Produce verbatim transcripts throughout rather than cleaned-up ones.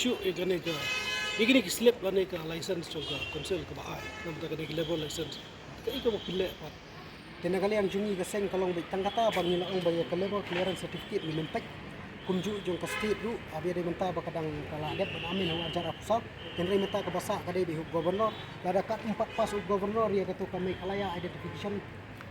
Shu ïa kane ka, ïa kine ki slip lane ka license jong ka council kaba ai, namar kane ki labour license, kaei kaba phi leh pat? Te na ka liang jong ngi ka seng ka long beit tang kata ba ngi la ong ba ïa ka labour clearance certificate ngin ym peit. Kumjuh jong ka state ruh, haba ïadei mynta ba ka dang ka la dep ban amen ha u arhajar arphew saw. Hynrei mynta kaba sah ka dei beit ha u governor, lada kat ym pat pass u governor ïa kato ka Meghalaya Identification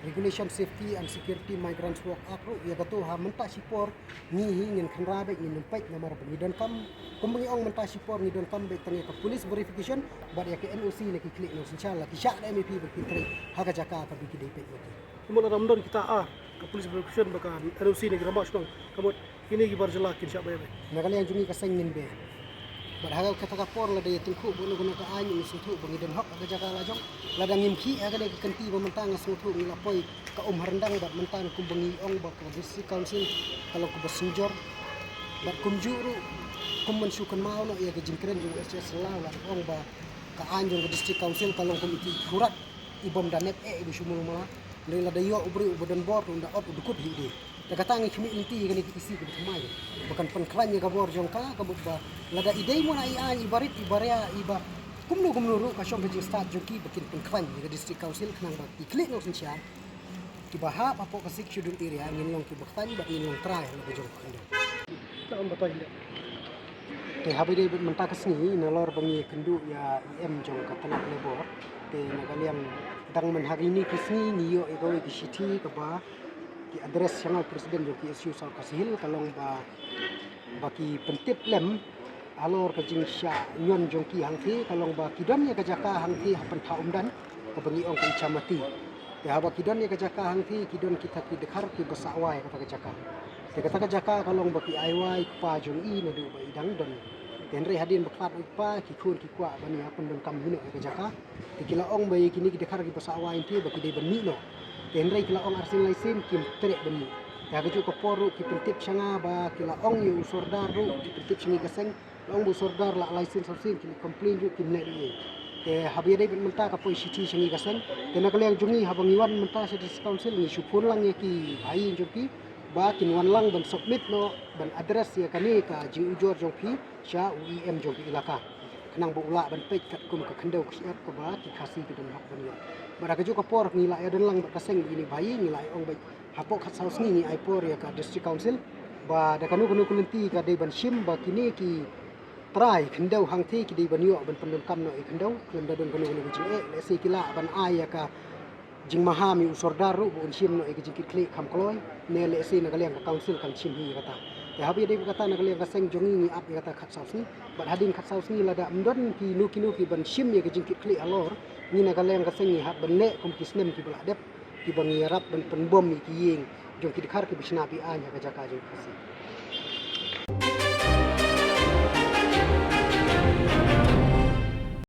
Regulation, Safety and Security Migrants Work Act ruh, ïa kato ha mynta shipor ngi hi ngin kynra beit, ngin ym peit namar ba ngi donkam, kumba ngi ong mynta shipor ngi donkam beit tang ïa ka police verification bad ïa ka N O C na ki khlieh nongsynshar, la ki shah da M A P ba ki trei ha ka jaka kaba ki dei peit ma ki. Kumba la ram don kita ar ka police verification bad ka N O C na ki rangbah shnong, ka mut kine ki bar jylla kin shah beit beit. Na ka liang jong ngi ka seng ngin beit. Bad ha kata ka por lada ïa tyngkhuh bad kano kano ka aiñ, ngi sngewthuh ba ngi don hok ha ka jaka la jong. Lada ngim khih ha kane ka kynti ba mynta nga sngewthuh ngi la poi ka um ha ryndang bad mynta kumba ngi ong ba ka District Council ka long kaba synjor. Bad kumjuh ruh, kum ban shu kynmaw noh ïa ka jingkren jong u S H Sylla, la ong ba ka aiñ jong ka District Council ka long kum ïa ki khun rat, i bym da nep eh, i bym shu mul mala. Hynrei lada ïoh u briew uba don bor, un da ot u dkut hi de. Te kata ngi khmih lynti ïa kane ka E C kaba thymmai, ba kan pynkhlaiñ ïa ka bor jong ka, ka mut ba lada i dei mo na i aiñ, i barit, i baria, i ba kumno kumno ruh, ka shong ka jingstad jong ki ba kin pynkhlaiñ ïa ka District Council khnang ba ki khlieh nongsynshar kiba hap hapoh ka Sixth Schedule area ngin long kiba khlaiñ bad ngin long trai ha la ka jong ka khyndew. Te ym batai leh. Te haba ïadei bad mynta ka sngi nalor ba ngi ïakynduh ïa E M jong ka tnat Labour, te na ka liang dang man ha kine ki sngi ngi ïoh ïa kawei ka shithi kaba ki address sha nga u President jong ki S U South Khasi Hills, ka long ba, ba ki pyntip lem halor ka jingshah ñion jong ki hangtei, ka long ba ki don ïa ka jaka hangtei ha Pantha Umdan kaba ngi ong ka Ichamati. Te haba ki don ïa ka jaka hangtei, ki don kita ki dkhar kiba sah wai kata ka jaka. Te kata ka jaka ka long ba ki ai wai kpa jong i naduh ba i dang don. Te hynrei hadien ba khlad u kpa, ki khun ki kwah ban ïa pyndonkam hi noh ïa ka jaka. Te ki la ong ba ïa kine ki dkhar kiba sah wai hangtei ba ki dei ban mih noh. Te hynrei ki la ong arsien laisien kim treh ban mih. Te ha kajuh ka por ruh ki pyntip sha nga ba ki la ong ïa u sordar ruh, ki pyntip sha ngi ka seng, la ong ba u sordar la license sawsien, ki la complain ruh kim leh ei ei. Te haba ïadei bad mynta ka poi shithi sha ngi ka seng. Te na ka liang jong ngi haba ngi wan mynta sha District Council ngi shu phone lang ïa ki bhai jong ki ba kin wan lang ban submit noh, ban address ïa kane ka jingujor jong phi sha u E M jong ka ilaka, khnang ba u lah ban peit katkum ka khyndew ka shyiap kaba ki Khasi ki don hok ban ïoh. Bad ha kajuh ka por ngi la ïadon lang bad ka seng ba ine bhai, ngi la ïa ong ba hapoh khatsaw sngi ngi ai por ïa ka District Council ba da kano kano ka lynti ka dei ban shim ba kine ki trai khyndew hangtei ki dei ban ïoh ban pyndonkam noh ïa khyndew khlem da don kano kano ka jingeh. Lehse ki lah ban ai ïa ka jingmaham ïa u sordar ruh ba un shim noh ïa ka jingkitkhlieh kham kloi, ne lehse na ka liang ka council kan shim hi ïa kata. Te haba ïadei bad kata na ka liang ka seng jong ngi ngi ap ïa kata khatsaw sngi. Bad hadien khatsaw sngi lada ym don kino kino ki ban shim ïa ka jingkitkhlieh halor, ngi na ka liang ka seng ngi hap ban leh kum ki snem kiba la dep, kiba ngi ïarap ban pynbom ïa ki ïing jong ki dkhar kiba shna be-aiñ ha ka jaka jong ki Khasi.